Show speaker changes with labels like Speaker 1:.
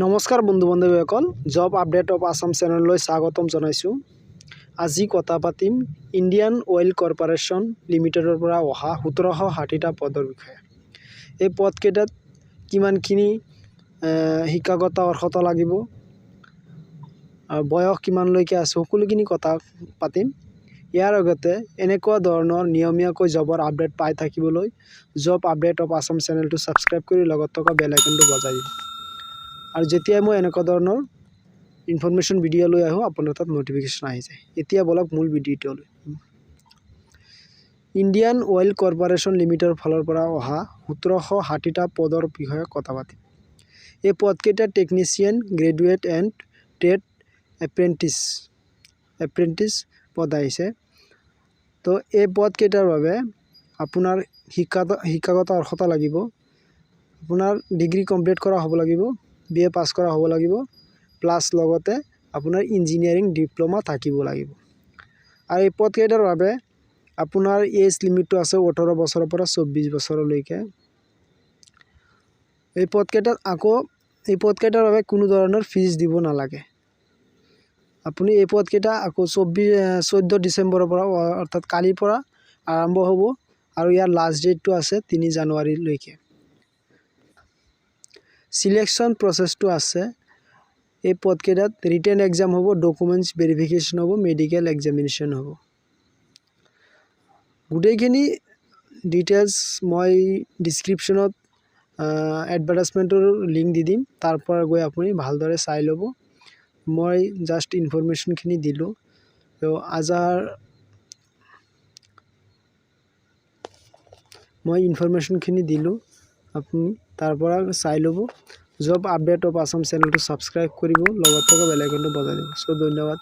Speaker 1: নমস্কাৰ বন্ধু বান্ধৱীসকল, job update of Assam চেনেললৈ স্বাগতম জনাইছোঁ। আজি কথা পাতিম ইণ্ডিয়ান অইল কৰ্পৰেশ্যন লিমিটেডৰ পৰা অহা 1760টা পদৰ বিষয়ে। এই পদকেইটাত কিমানখিনি শিক্ষাগত অৰ্হতা লাগিব আৰু বয়স কিমানলৈকে আছে, সকলোখিনি কথা পাতিম। ইয়াৰ লগতে এনেকুৱা ধৰণৰ নিয়মীয়াকৈ জবৰ আপডেট পাই থাকিবলৈ জব আপডেট অফ আছাম চেনেলটো ছাবস্ক্ৰাইব কৰি লগত থকা বেল আইকনটো বজাই দিব আৰু যেতিয়াই মই এনেকুৱা ধৰণৰ ইনফৰমেশ্যন ভিডিঅ' লৈ আহোঁ, আপোনাৰ তাত ন'টিফিকেশ্যন আহি যায়। এতিয়া ব'লক মূল ভিডিঅ'টোলৈ। ইণ্ডিয়ান অইল কৰ্পৰেশ্যন লিমিটেডৰ ফালৰ পৰা অহা 1760টা পদৰ বিষয়ে কথা পাতিম। এই পদকেইটা technician, graduate and trade apprentice পদ আহিছে। তো এই পদকেইটাৰ বাবে আপোনাৰ শিক্ষাগত অৰ্হতা লাগিব, আপোনাৰ ডিগ্ৰী কমপ্লিট কৰা হ'ব লাগিব, বি এ পাছ কৰা হ'ব লাগিব, প্লাছ লগতে আপোনাৰ ইঞ্জিনিয়াৰিং ডিপ্ল'মা থাকিব লাগিব। আৰু এই পদকেইটাৰ বাবে আপোনাৰ এজ লিমিটটো আছে 18 বছৰৰ পৰা 24 বছৰলৈকে। এই পদকেইটাত আকৌ এই পদকেইটাৰ বাবে কোনো ধৰণৰ ফিজ দিব নালাগে আপুনি। এই পদকেইটা আকৌ 14 ডিচেম্বৰৰ পৰা, অৰ্থাৎ কালিৰ পৰা আৰম্ভ হ'ব আৰু ইয়াৰ লাষ্ট ডেটটো আছে 3 জানুৱাৰীলৈকে। চিলেকশ্যন প্ৰচেছটো আছে, এই পদকেইটাত ৰিটেন এক্সাম হ'ব, ডকুমেণ্টছ ভেৰিফিকেশ্যন হ'ব, মেডিকেল এক্সামিনেশ্যন হ'ব। গোটেইখিনি ডিটেইলছ মই ডিছক্ৰিপশ্যনত এডভাৰটাইজমেণ্টৰ লিংক দি দিম, তাৰ পৰা গৈ আপুনি ভালদৰে চাই ল'ব। মই জাষ্ট ইনফৰমেশ্যনখিনি দিলোঁ। তো আজাৰ মই ইনফৰমেশ্যনখিনি দিলোঁ, আপুনি তাৰ পৰা চাই ল'ব। জব আপডেট অফ আছাম চেনেলটো ছাবস্ক্ৰাইব কৰিব, লগত থকা বেল আইকনটো বজাই দিব। চ' ধন্যবাদ।